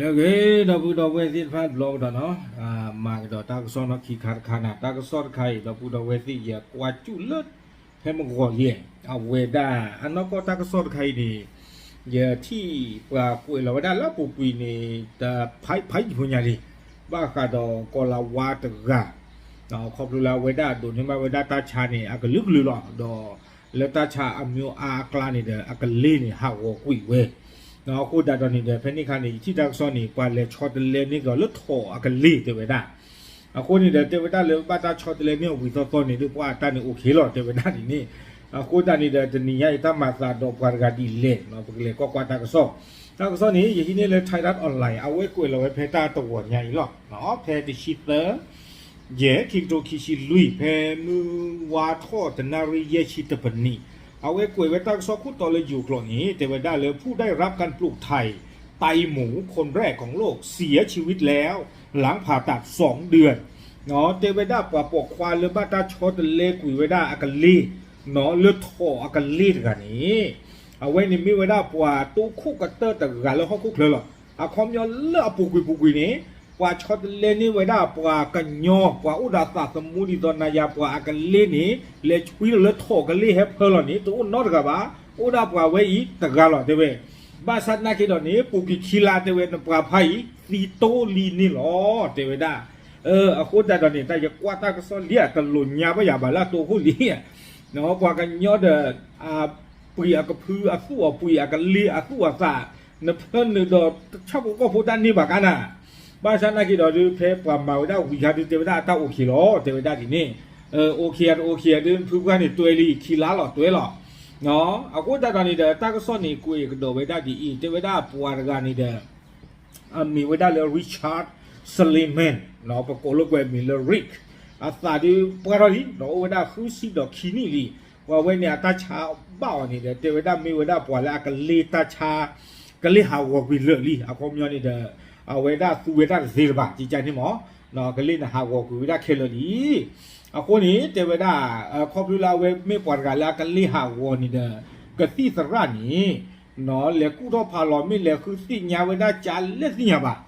လၢအဂ့ၤ ဒီပုၢ်ဒီဝဲၢ်သ့ၣ်တဖၣ်တဘျီကဒီးနီၤ, မၤကဒီးတၢ်ကစီၣ်နီၢ်ခံခါတခါနၤ, တၢ်ကစီၣ်တခါအံၤ ဒီပုၢ်ဒီဝဲၢ်သ့ၣ် ယကွၢ်စူၣ်လၢ ဖဲမုၢ်ဂီၤလံ, အဝဲဒၣ် အနီၢ်ကီၢ်တၢ်ကစီၣ်တခါအံၤန့ၣ် ယထံၣ်ပှၤကွဲးလီၤဝဲဒၣ်လၢအပူၤကွံာ်န့ၣ် တဖးဖးယံာ်ဖိညါလံ, ဘၣ်ဃးဒီးကီၤလၤဝါတဂၤ ခီဖျိလၢအဝဲဒၣ်ဒိးန့ၢ်ဘၣ်ဝဲဒၣ်တၢ်ဆါန့ၣ် အကလုာ်ကလုာ်လီၤ, ဒီးလၢတၢ်ဆါအမံၤအါအကျါန့ၣ်ဒီး အကလ့ၢ်န့ၣ် ဟးဂီၤကွံာ်ဝဲ, အဃိသတးဒီးန့ၣ်ဒီး ဖဲန့ၣ်အခါန့ၣ် ယထံၣ်တၢ်ကစီၣ်န့ၣ် ပှၤလဲၤဆီတလဲန့ၢ်ကီးလၢထိးအကလ့ၢ်တဲဝဲဒၣ်, အဃိန့ၣ်ဒီး တဲဝဲဒၣ်လၢဘၣ်တၢ်ဆီတလဲန့ၢ်အီၤဝံၤသီသီန့ၣ်ဒီး ပှၤအတၢ်န့ၣ် okay လီၤ တဲဝဲဒၣ်ဒ်န့ၣ်, အဃိသတးန့ၣ်ဒီး တနံၤညါအံၤ တၢ်မၤသးဒီးပှၤတဂၤဒ်လဲၣ် ပကလဲၤကွၢ်ကွၢ်တၢ်ကစီၣ်, တၢ်ကစီၣ်န့ၣ် ယဟံးန့ၢ်လၢ Thai Dot Online အဝဲကွဲးလီၤဝဲဖဲတၢ်တဂီၤညါအံၤလီၤ, ဖဲတဆံသၢ ယဲၢ် ခံကထိခံဆံလွံၢ် ဖဲမုၢ်ဝါထီၣ်တနၣ်ရံၣ်ယဲၢ်ဆံတပနံး, အဝဲကွဲးဝဲတၢ်ကစီၣ်ခိၣ်တီလၢယိၤကျိာ်န့ၣ် တဲဝဲဒၣ်လၢ ผู้ได้รับการปลูกถ่าย ไตหมูคนแรกของโลกเสียชีวิตแล้วหลังผ่าตัดสองเดือน တဲဝဲဒၣ်ပှၤပိာ်ခွါလၢဘၣ်တၢ်ဆီတလဲကွံာ်ဝဲဒၣ်အကလ့ၢ် လၢထိးအကလ့ၢ်တဂၤန့ၣ်, အဝဲန့ၣ်မ့ၢ်ဝဲဒၣ်ပှၤတိခိၣ်ကတၢၢ်တဂၤလၢဟီၣ်ခိၣ်ချၢလီၤ. အခီပညီလၢအပူၤကွံာ်ပူၤကွံာ်န့ၣ် ပှၤဆီတလဲန့ၢ်ဝဲဒၣ်ပှၤကညီ ပှၤအိၣ်ဒီးသးသမူဒ်သိးနၤယၤပှၤအကလ့ၢ်န့ၣ် လဲၤဆှံလီၤလၢထိးကလ့ၢ်ဟဲဖၢလီၤန့ၣ် တအိၣ်နီတဂၤဘၣ်, အိၣ်ဒၣ်ပှၤဝဲအံၤတဂၤလီၤ တဲဝဲ. ဘၣ်ဆၣ်သနာ်က့ဒီးန့ၣ် ပူၤကွံာ်ခံလါတဲဝဲ နပှၤဖါအံၤ သံတိလံန့ၣ်လီၤ တဲဝဲဒၣ်. အဃိသတးဒီးန့ၣ် တၢ်ယကွၢ်တၢ်ကစီၣ်လံ တလိာ်ညါဘၣ်ယၤဘၣ်လၢအတိခိၣ်လံ ပှၤကညီဒီး အပှံၤအကဖုအသူၣ်အပှံၤ အကလ့ၢ်အသူၣ်အသး နဖၢနုာ်ဒီးတၢ်ဆၣ်ဖိကီၢ်ဖိတၢ်န့ၢ်ဘၣ်ကါနၤ, ဘၣ်ဆၣ်သနာ်က့ဒီး ဖဲပှၤမၤဝဲဒၣ်ဝံၤခါဒုး တဲဝဲဒၣ်အတၢ် okay လီၤ တဲဝဲဒၣ်ဒ်န့ၣ်, okay တ okay ဒုး ဖုပှၢ်န့ၣ်တွဲလံ ခံလါလီၤတွဲလီၤ. အဃိသတးဒီးန့ၣ်ဒီး တၢ်ကစီၣ်န့ၣ် ကွဲးကဒီးဝဲဒၣ်ဒ်အံၤ တဲဝဲဒၣ်ပှၤတဂၤန့ၣ်ဒီး အမံၤဝဲဒၣ်လၢ Richard Sleiman ပကိးလၢကွဲးအမံၤလၢ Rick အသးဒုးပှၢ်ထီၣ်လံ ဒီးအိၣ်ဝဲဒၣ်ဃုဆံဒီးခံနံၣ်လံ. ပှၤဝဲန့ၣ်အတၢ်ဆါဘၣ်အီၤန့ၣ်ဒီး တဲဝဲဒၣ်မ့ၢ်ဝဲဒၣ်ပှၤလၢအကလ့ၢ်တၢ်ဆါ ကလ့ၢ်ဟးဂီၤကွံာ်လၢာ်လံ အခီပညီန့ၣ်ဒီး အဝဲဒၣ်သူဝဲဒၣ်တသ့လၢၤဘၣ် ကကန့ၣ်မး ကလ့ၢ်န့ၣ်ဟးဂီၤကွံာ်ဝဲဒၣ်ခဲလၢာ်လံ. အဃိန့ၣ် တဲဝဲဒၣ် ခီဖျိလၢအဝဲမ့ၢ်ပှၤတဂၤလၢအကလ့ၢ်ဟးဂီၤန့ၣ်ဒီး ကသံၣ်သရၣ်န့ၣ် လဲၤကူၣ်ထီၣ်ဖးလီၤမ့ၢ်လဲၤဃုသ့ၣ်ညါဝဲဒၣ်ကလဲၣ်သ့ၣ်ညါဘၣ်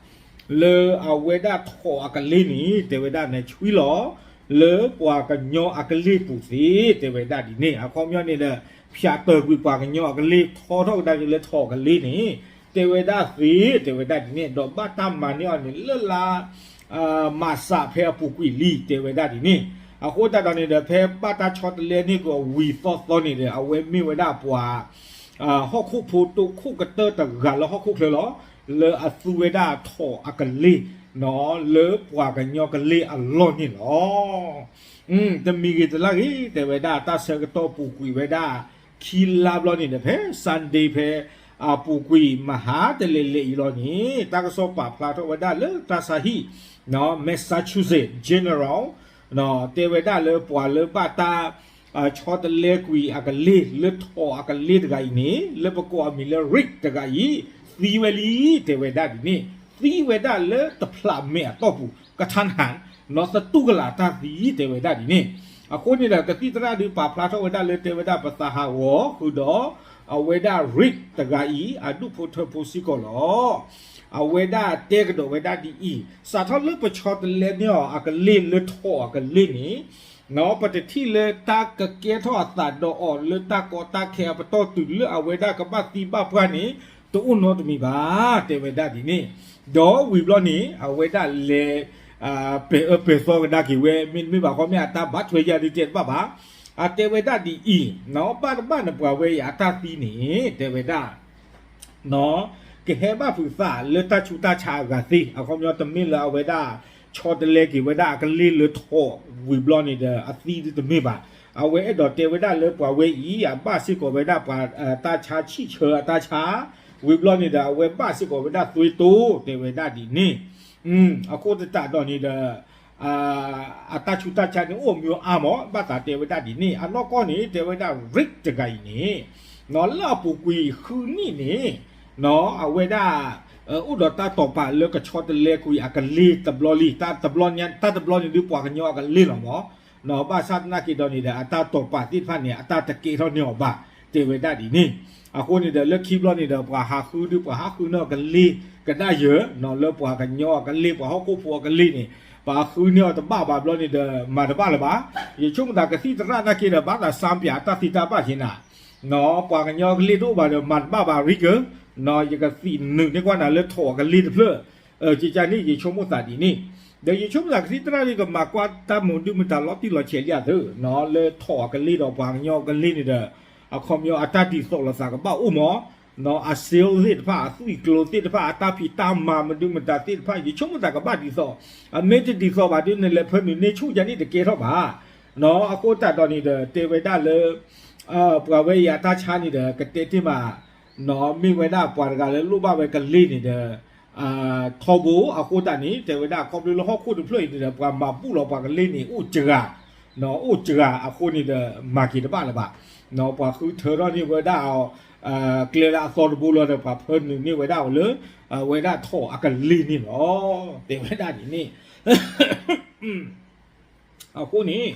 လၢအဝဲဒၣ်ထိးအကလ့ၢ်န့ၣ် တဲဝဲဒၣ်န့ၣ်ဆှံလီၤ လၢပှၤကညီအကလ့ၢ်ပူၤသ့ တဲဝဲဒၣ်ဒ်န့ၣ် အခီပညီန့ၣ်ဒီး ဖၠးတၢၢ်ကွံာ်ပှၤကညီအကလ့ၢ် ထီထီၣ်ကဒါက့ၤလၢထိးအကလ့ၢ်န့ၣ် တဲဝဲဒၣ်သ့ တဲဝဲဒၣ်ဒ်န့ၣ် ဒီးဘၣ်တၢ်မၤန့ၢ်အီၤန့ၣ်လၢလါ မးစးဖဲအပူၤကွံာ်လံ တဲဝဲဒၣ်ဒ်န့ၣ်. အဃိသတးဒီးန့ၣ်ဒီး ဖဲဘၣ်တၢ်ဆီတလဲန့ၢ်ကီးဝံၤသီသီန့ၣ်ဒီး အဝဲမ့ၢ်ဝဲဒၣ်ပှၤ ဟီၣ်ခိၣ်ဖိတိခိၣ်ကတၢၢ်တဂၤလၢဟီၣ်ခိၣ်ချၢလီၤ. လၢအသူဝဲဒၣ်ထိးအကလ့ၢ် လၢပှၤကညီကလ့ၢ်အလီၢ်န့ၣ်လီၤ. တမံၤဂ့ၤတလါဂ့ၤ တဲဝဲဒၣ်တၢ်ဆၢကတီၢ်ပူၤကွံာ်ဝဲဒၣ် ခံလါဘျီန့ၣ်ဒီး ဖဲ Sunday ဖဲ အပူၤကွံာ်မဟါတလဲၤလဲၤအံၤလီၤန့ၣ် တၢ်ကစီၣ်ပာ်ဖျါထီၣ်ဝဲဒၣ်လၢတၢ်ဆါဟံၣ် Massachusetts General တဲဝဲဒၣ်လၢပှၤလၢဘၣ်တၢ် ဆီတလဲကွံာ်အကလ့ၢ်လၢထိးအကလ့ၢ်တဂၤအံၤန့ၣ် လၢပကိးအမံၤလၢ Rick တဂၤအံၤ သံဝဲလံ တဲဝဲဒၣ်ဒ်န့ၣ် သံဝဲဒၣ်လၢတဖျးမဲာ်အတီၢ်ပူၤ ကထါနဟါ နီၢ်သတူၢ်ကလာ်တၢ်သံ တဲဝဲဒၣ်ဒ်န့ၣ်. အဃိန့ၣ်ဒီး ကသံၣ်သရၣ်ဒုးပာ်ဖျါထီၣ်ဝဲဒၣ်လၢတဲဝဲဒၣ် ပသးဟးဂီၤဃုာ်ဒီး အဝဲဒၣ် Rick တဂၤအံၤ အဒူၣ်ဖိထၢဖိစ့ၢ်ကီးလီၤ. အဝဲဒၣ်တဲကဒီးဝဲဒၣ်ဒ်အံၤ စးထီၣ်လၢပဆီတလဲန့ၢ်အီၤအကလ့ၢ်လၢထိးအကလ့ၢ်န့ၣ် ပတထံၣ်လၢတၢ်ကကဲထီၣ်အသးဒီးအီၤလၢတၢ်ကီတၢ်ခဲအပတီၢ်တုၤလၢအဝဲဒၣ်ကဘၣ်သံဘၣ်ပှၢ်န့ၣ် တအိၣ်နီတမံၤဘၣ် တဲဝဲဒၣ်ဒ်န့ၣ်. ဒီးဝံၤဘျီန့ၣ် အဝဲဒၣ်လဲၤ ပဲာ်အၢပဲာ်သီကဒါက့ၤဝဲ မ့တမ့ၢ်ဘၣ်ခီမ့ၢ်အတၢ်ဘၣ်ထွဲယၤဒုးတဲတဘၣ်ဘၣ်. အတဲဝဲဒၣ်ဒ်အံၤ ဘၣ်တဘၣ်နပှၤဝဲအံၤအတၢ်သံန့ၣ် တဲဝဲဒၣ် ကဟဲဘၣ်ဖုးသးလၢတၢ်ဆူးတၢ်ဆါအဂၤသ့ အခီပညီတမ့ၢ်လၢအဝဲဒၣ် ဆီတလဲက့ၤဝဲဒၣ်အကလ့ၢ်လၢထိးဝံၤဘျီန့ၣ်ဒီး အသံဒုးတမ့ၢ်ဘၣ်. အဝဲအဲၣ်ဒိးတဲဝဲဒၣ်လၢပှၤဝဲအံၤ အဘၣ်စ့ၢ်ကီးဝဲဒၣ်ပှၤ တၢ်ဆါဆံၣ်ဆၢအတၢ်ဆါ ဝံၤဘျီန့ၣ်ဒီး အဝဲဘၣ်စ့ၢ်ကီးဝဲဒၣ်သွ့တိ တဲဝဲဒၣ်ဒ်န့ၣ်. အဃိသတးဒီးန့ၣ်ဒီး အတၢ်ဆူးတၢ်ဆါန့ၣ်အိၣ်မ့ၢ်အါမး ဘၣ်သးတဲဝဲဒၣ်ဒ်န့ၣ် အနီၢ်ကီၢ်န့ၣ် တဲဝဲဒၣ် Rick တဂၤအံၤန့ၣ် လၢအပူၤကွံာ်ဃုနံၣ်န့ၣ် အဝဲဒၣ် အိၣ်ဒီးတၢ်တိာ်ပာ်လၢကဆီတလဲကွံာ်အကလ့ၢ်တဘျီလံ တဘျီ တၢ်တဘျီန့ၣ်ဒုး ပှၤကညီအကလ့ၢ်လီၤမး. ဘၣ်ဆၣ်သနာ်က့ဒီးန့ၣ်ဒီး အတၢ်တိာ်ပာ်သ့ၣ်တဖၣ်န့ၣ် အတၢ်တကဲထီၣ်န့ၢ်အီၤဘၣ်. တဲဝဲဒၣ်ဒ်န့ၣ်. အဃိန့ၣ်ဒီး လၢခံဘျီန့ၣ်ဒီး ပှၤဟးဃုဒုး ပှၤဟးဃုန့ၢ်အီၤကလ့ကနၣ်ယၢၤ လၢပှၤကညီအကလ့ ပှၤဟီၣ်ခိၣ်ဖိအကလ့န့ၣ် ပှၤဟးဃုန့ၢ်အီၤတဘၣ်ဘၣ်ဘျီန့ၣ်ဒီး မၤတဘၣ်လၢၤဘၣ်. ယဆိကမိၣ်သးကသံၣ်သရၣ်နာ်က့ဒီး ဘၣ်သးစၢ်ပၠးအတၢ်သံတၢ်ဘၣ်က့ၤနၤ ပှၤကညီကလ့တအိၣ်ဘၣ်ဒီး မၤတဘၣ်ဘၣ်ရံကၢ, ယကသံၣ်နုာ်န့ၢ်ကွၢ်နၤလၢထိးအကလ့တဖျၢၣ်, ကကန့ၣ် ယဆိကမိၣ်သးဒ်န့ၣ်. ဒီးယဆိကမိၣ်သးကသံၣ်သရၣ်န့ၣ် ကမၤကွၢ်တၢ်မုာ်ဒုၣ်မုာ်တၢ်လီၤတံၢ်လီၤဆဲးလံအသၢ, လၢထိးအကလ့ဒီးပှၤကညီကလ့န့ၣ်ဒီး အခီပညီအတၢ်ဒ်သိးလိာ်သးကဘၣ်အိၣ်မး, အ skill သ့ၣ်တဖၣ် အသွံၣ်ကျိၤသ့ၣ်တဖၣ် အတၢ်ဖံးတၢ်မၤမနုၤမတၤသ့ၣ်တဖၣ် ယဆိကမိၣ်သးကဘၣ်ဒ်သိး, အမ့ၢ်တဒ်သိးဘၣ်ဒီး နလဲၤဖၢနုာ်န့ၢ်ဆူၣ်ယါန့ၣ်တကဲထီၣ်ဘၣ်. အဃိသတးဒီးန့ၣ်ဒီး တဲဝဲဒၣ်လၢ ပှၤဝဲအံၤအတၢ်ဆါန့ၣ်ဒီး ကတဲတ့ၢ်မး, မ့ၢ်ဝဲဒၣ်ပှၤတဂၤလၢလိၣ်ဘၣ်ဝဲကလ့န့ၣ်ဒီး ထီဘိ အဃိသတးန့ၣ် တဲဝဲဒၣ်ခီဖျိလၢဟီၣ်ခိၣ်တဖျၢၣ်အံၤန့ၣ်ဒီး ပှၤမၤဘူၣ်လီၤပှၤကလ့န့ၣ် အိၣ်စှၤ, အိၣ်စှၤအဃိန့ၣ်ဒီး မၤက့ၤတဘၣ်လၢၤဘၣ်. ပှၤဃုထၢထီၣ်န့ၢ်ဝဲဒၣ်အီၤ ကျဲလၢအသီတဘိလီၤဒီး ပှၤဖၢနုာ်န့ၢ်ဝဲဒၣ်အီၤလၢ ဝဲဒၣ်ထိးအကလ့န့ၣ်လီၤ. တဲဝဲဒၣ်ဒ်န့ၣ် အဃိန့ၣ်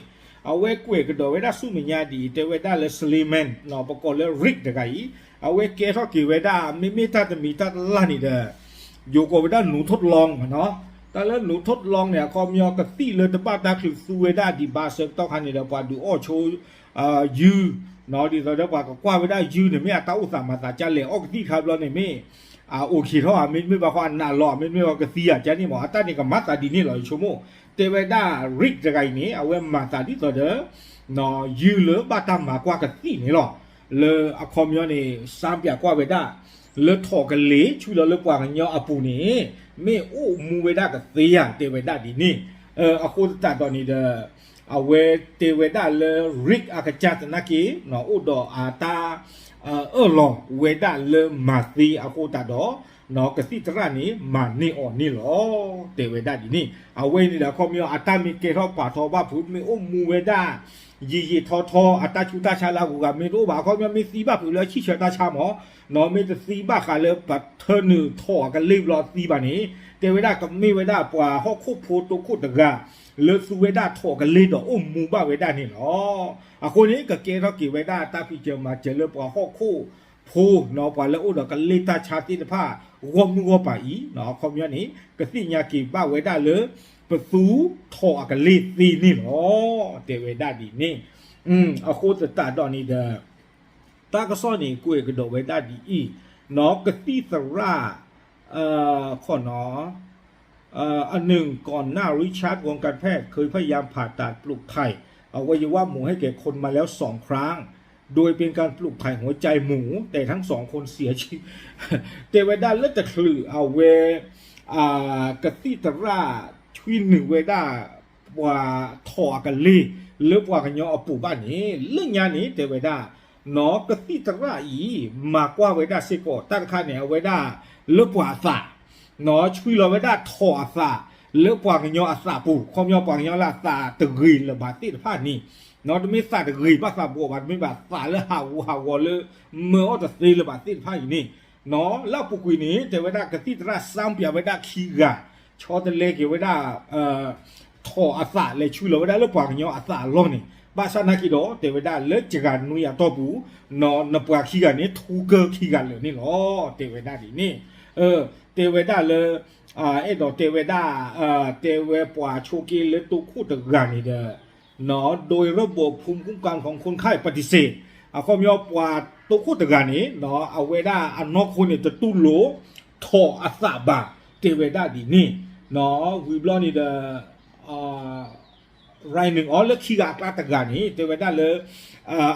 အဝဲကွဲးကဒီးဝဲဒၣ်ဆူမဲာ်ညါဒ်အံၤ တဲဝဲဒၣ်လၢ Suleiman ပကိးလၢ Rick တဂၤအံၤ အဝဲကဲထီၣ်က့ၤဝဲဒၣ် မ့မ့ၢ်တၢ်တမံၤတၢ်တလၢ်န့ၣ်ဒီး ယိၤကိးဝဲဒၣ် หนูทดลอง မနီၤ. တၢ်လၢ หนูทดลอง န့ၣ် အခီပညီကသံၣ်လၢတဘၣ်တၢ်ချုးသူဝဲဒၣ်ဒံးဘၣ်ဆၢကတီၢ်ခါန့ၣ်ဒီး ပှၤဒုးအီၣ်ဆိ ယုၢ်, ဒ်သိးဒီးပှၤကကွၢ်ဝဲဒၣ်ယုၢ်န့ၣ် မ့ၢ်အတၢ်အိၣ်သးမၤသးကလဲၣ် အီၣ်ကသံၣ်ခါဘျီန့ၣ်မ့ၢ် အအိၣ်က့ၤထီၣ်ဧါ မ့တမ့ၢ်ဘၣ်ဃီအနးလီၤ မ့တမ့ၢ်ဘၣ်ကသံဧါ ကန့ၣ်မ့ၢ် အတၢ်န့ၣ်ကမၤသးဒ်န့ၣ်လီၤ ယဆိကမိၣ်. တဲဝဲဒၣ် Rick တဂၤအံၤန့ၣ် အဝဲမၤသးဒ်သိးဒီး ယုၢ်လၢဘၣ်တၢ်မၤကွၢ်ကသံၣ်န့ၣ်လီၤ. လၢအခီပညီန့ၣ် စၢ်ပၠးကွၢ်ဝဲဒၣ် လၢထိးကလ့ဆူလီၤလၢပှၤကညီအပူၤန့ၣ် မ့ၢ်အိၣ်မူဝဲဒၣ်ကသ့ဧါ တဲဝဲဒၣ်ဒ်န့ၣ်. အဃိသတးဒီးန့ၣ်ဒီး အဝဲတဲဝဲဒၣ်လၢ Rick အကစၢ်သနာ်က့ အိၣ်ဒီးအတၢ် အၢၣ်လီၤဝဲဒၣ်လၢမၤသ့အဃိသတးဒီး ကသံၣ်သရၣ်န့ၣ် မၤန့ၢ်အီၤန့ၣ်လီၤ. တဲဝဲဒၣ်ဒ်န့ၣ် အဝဲန့ၣ်ဒီးအခီပညီအတၢ်မ့ၢ်ကဲထီၣ်ပာ်ထီၣ်ဘၣ်ဖုး မ့ၢ်အိၣ်မူဝဲဒၣ် ယံာ်ယံာ်ထီထီ အတၢ်ဆူးတၢ်ဆါလၢအဂုၤအဂၤမ့ၢ်တအိၣ်ဘၣ် အခီပညီမ့ၢ်သံဘၣ်ဖုးလၢအဆံၣ်ဆၢတၢ်ဆါမး မ့ၢ်တသံဘၣ်ဃးလၢပထၢနုာ်ထိးအကလ့ၢ်ဘျီသံဘၣ်န့ၣ် တဲဝဲဒၣ်ကမ့ၢ်ဝဲဒၣ်ပှၤဟီၣ်ခိၣ်ဖိတိခိၣ်တဂၤ လၢသူဝဲဒၣ်ထိးအကလ့ၢ်ဒီးအိၣ်မူဘၣ်ဝဲဒၣ်န့ၣ်လီၤ. အဃိန့ၣ် ကကဲထီၣ်က့ၤဝဲဒၣ်တၢ်ဖံးစၢၤမၤစၢၤလၢပှၤဟီၣ်ခိၣ်ဖိ ပှၤလၢအိၣ်ဒီးကလ့ၢ်တၢ်ဆါသ့ၣ်တဖၣ် ဂီၢ်မုၢ်ဂီၢ်ပၤအံၤ အခီပညီန့ၣ် ကသ့ၣ်ညါက့ၤဘၣ်ဝဲဒၣ်လၢ ပသူထိးအကလ့ၢ်သ့န့ၣ်လီၤ. တဲဝဲဒၣ်ဒ်န့၁ၣ်. အဃိသတးဒီးန့ၣ်ဒီး တၢ်ကစီၣ်န့ၣ် ကွဲးကဒီးဝဲဒၣ်ဒ်အံၤ, ကသံၣ်သရၣ် ခီနီၤ အနုာ်ကီၢ်နၢ် Richard Wong Kan Phet เคยพยายามผ่าตัดปลูกถ่ายอวัยวะหมูให้แก่คนมาแล้วสองครั้ง โดยเป็นการปลูกถ่ายหัวใจหมู แต่ทั้งสองคนเสียชีวิต တဲဝဲဒၣ်လၢတချုးအဝဲ ကသံၣ်သရၣ် ဆွံနုာ်ဝဲဒၣ် ပှၤထိးအကလ့ၢ် လၢပှၤကညီအပူၤဘၣ်န့ၣ် လၢညါန့ၣ် တဲဝဲဒၣ် ကသံၣ်သရၣ်အံၤ မၤကွၢ်ဝဲဒၣ်စ့ၢ်ကီး တၢ်တခါန့ၣ် အဝဲဒၣ် လၢပှၤအသး ဆွံလီၤဝဲဒၣ်ထိးအသး လၢပှၤကညီအသးပူၤ ခီပညီပှၤကညီလၢအသးတဂ့ၤလၢၤဘၣ်သ့ၣ်တဖၣ်န့ၣ် တမ့ၢ်သးတဂ့ၤဘၣ်သးဘှီးဘၣ် တမ့ၢ်ဘၣ်သးလၢဟးဂူာ်ဟးဂီၤလၢ မၢအီၣ်တသ့လၢၤဘၣ်သ့ၣ်တဖၣ်အံၤန့ၣ် လၢအပူၤကွံာ်န့ၣ် တဲဝဲဒၣ်ကသံၣ်သရၣ် စၢ်ပၠးဝဲဒၣ်ခံဂၤ ဆီတလဲက့ၤဝဲဒၣ် ထိးအသး လဲၤဆွံလီၤဝဲဒၣ်လၢပှၤကညီအသးအလီၢ်န့ၣ် ဘၣ်ဆၣ်နာ်က့ဒီး တဲဝဲဒၣ်လၢစှၤနွံအတီၢ်ပူၤ နပှၤခံဂၤန့ၣ် ထူကၢခံဂၤလၢာ်န့ၣ်လီၤ. တဲဝဲဒၣ်ဒ်န့ၣ် တဲဝဲဒၣ်လၢ အဲၣ်ဒိးတဲဝဲဒၣ် တဲဝဲပှၤဆိးက့လၢတိခိၣ်တဂၤန့ၣ်ဒီး โดยระบบภูมิคุ้มกันของคนไข้ปฏิเสธ အခီပညီပှၤတိခိၣ်တဂၤန့ၣ် အဝဲဒၣ်အနီၢ်ခိန့ၣ် တတူၢ်လိာ်ထိးအသးဘၣ် တဲဝဲဒၣ်ဒ်န့ၣ် ဝံၤဘျီန့ၣ်ဒီး ရၤနုာ်အီၤလၢခံဂၤအကျါတဂၤန့ၣ် တဲဝဲဒၣ်လၢ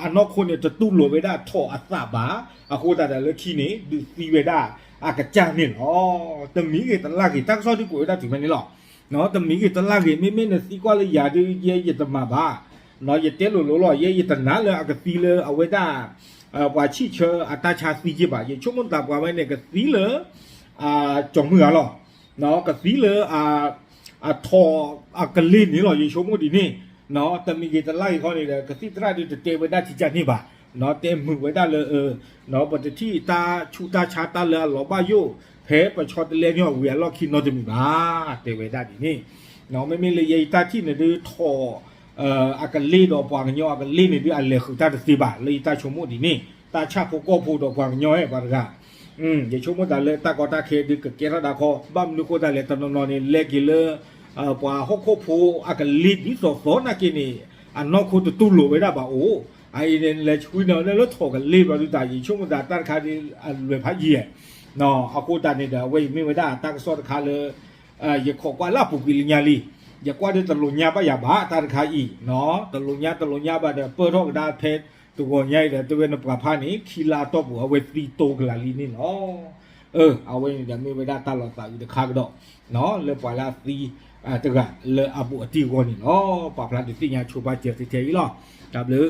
အနီၢ်ခိန့ၣ် တတူၢ်လိာ်ဝဲဒၣ်ထိးအသးဘၣ် အဃိသတးဒီးလၢခံန့ၣ် ဒုးသံဝဲဒၣ်အကစၢ်န့ၣ်လီၤ. တမံၤဂ့ၤတလါဂ့ၤ တၢ်ကစီၣ်ဒုးကွဲးဝဲဒၣ်တုၤဖဲန့ၣ်လီၤ. တမံၤဂ့ၤတလါဂ့ၤ မ့မ့ၢ်နသံကွၢ်လၢယၤဒုး ယဲယတမၤဘၣ်. ယတဲလိၤလိၤလီၤ ယဲယတနာ်လၢအကသံလၢအဝဲဒၣ် ပှၤဆံၣ်ဆၢအတၢ်ဆါသံက့ဘၣ်. ယဆိကမိၣ်သးပှၤဝဲန့ၣ် ကသံလၢ ကၠီၤမုၢ်ဂၤလီၤ. ကသံလၢ အထိးအကလ့ၢ်န့ၣ်လီၤ ယဆိကမိၣ်ဒ်န့ၣ်. တမံၤဂ့ၤတလါဂ့ၤခီန့ၣ်ဒီး ကသံၣ်သရၣ်ဒုးတတဲဝဲဒၣ်ထံကၢ်န့ၣ်ဘၣ်. တဲမုာ်ဝဲဒၣ်လၢ ပတထံၣ်တၢ်ဆူးတၢ်ဆါတၢ်လၢအလီၤဘၣ်ယိၣ် ဖဲပဆီတလဲန့ၢ်အီၤဝံၤအလီၢ်ခံနီတမံၤဘၣ် တဲဝဲဒၣ်ဒ်န့ၣ်. မ့မ့ၢ်လၢယဲယတၢ်ထံၣ်န့ၣ်ဒုးထိး အကလ့ၢ်ဒီးပှၤကညီအကလ့ၢ်န့ၣ်ဒုးအလဲၤဃုာ်တၢ်တသ့ဘၣ် လၢယတၢ်ဆိကမိၣ်ဒ်န့ၣ်. တၢ်ဆၣ်ဖိကီၢ်ဖိဒီးပှၤကညီပှၤတဂၤ, ယဆိကမိၣ်သးလၢတၢ်ကီတၢ်ခဲဒုးကကဲထီၣ်ဒၣ်ခီ, ဘၣ်မနုၤဃိသတးလဲၣ် တနီၤနီၤန့ၣ် လဲၤက့ၤလၢ ပှၤဟီၣ်ခိၣ်ဖိအကလ့ဒ်သိးသိးနာ်က့န့ၣ် အနီၢ်ခိတတူၢ်လိာ်ဝဲဒၣ်ဘၣ်အိၣ်, အအံၤန့ၣ် လဲၤဆှံန့ၣ်လၢလၢထိးကလ့ဘၣ်ဒုးတၢ် ယဆိကမိၣ်သးတၢ်တခါဒ်အလွဲၢ်ဖးယံာ်, အဃိသတးန့ၣ်ဒီး အဝဲအံၤမ့ၢ်ဝဲဒၣ်တၢ်ကစီၣ်တခါလၢ ယခိးကွၢ်လၢအပူၤကွံာ်လၢညါလံ, ယကွၢ်ဒီးတလိာ်ညါဘၣ်ယၤဘၣ်တၢ်တခါအံၤ, တလိာ်ညါတလိာ်ညါဘၣ်ဒီး ပၢၢ်ထီၣ်ကဒါဖဲတဂီၤညါအံၤဒီး တဝဲနပှၤဖးန့ၣ် ခံလါအတီၢ်ပူၤ အဝဲသံတိကလးလံန့ၣ်လီၤ. အဝဲန့ၣ်ဒီးမ့ၢ်ဝဲဒၣ်တၢ်လီၤသးအုးတခါကဒီး လၢပှၤလၢအသံတဂၤလၢအဘူးအတံၢ်အဂီၢ်န့ၣ်လီၤ. ပာ်ဖျါဒုးသ့ၣ်ညါဆိပာ်စၢၤထဲအံၤလီၤ. တၢ်ဘျုး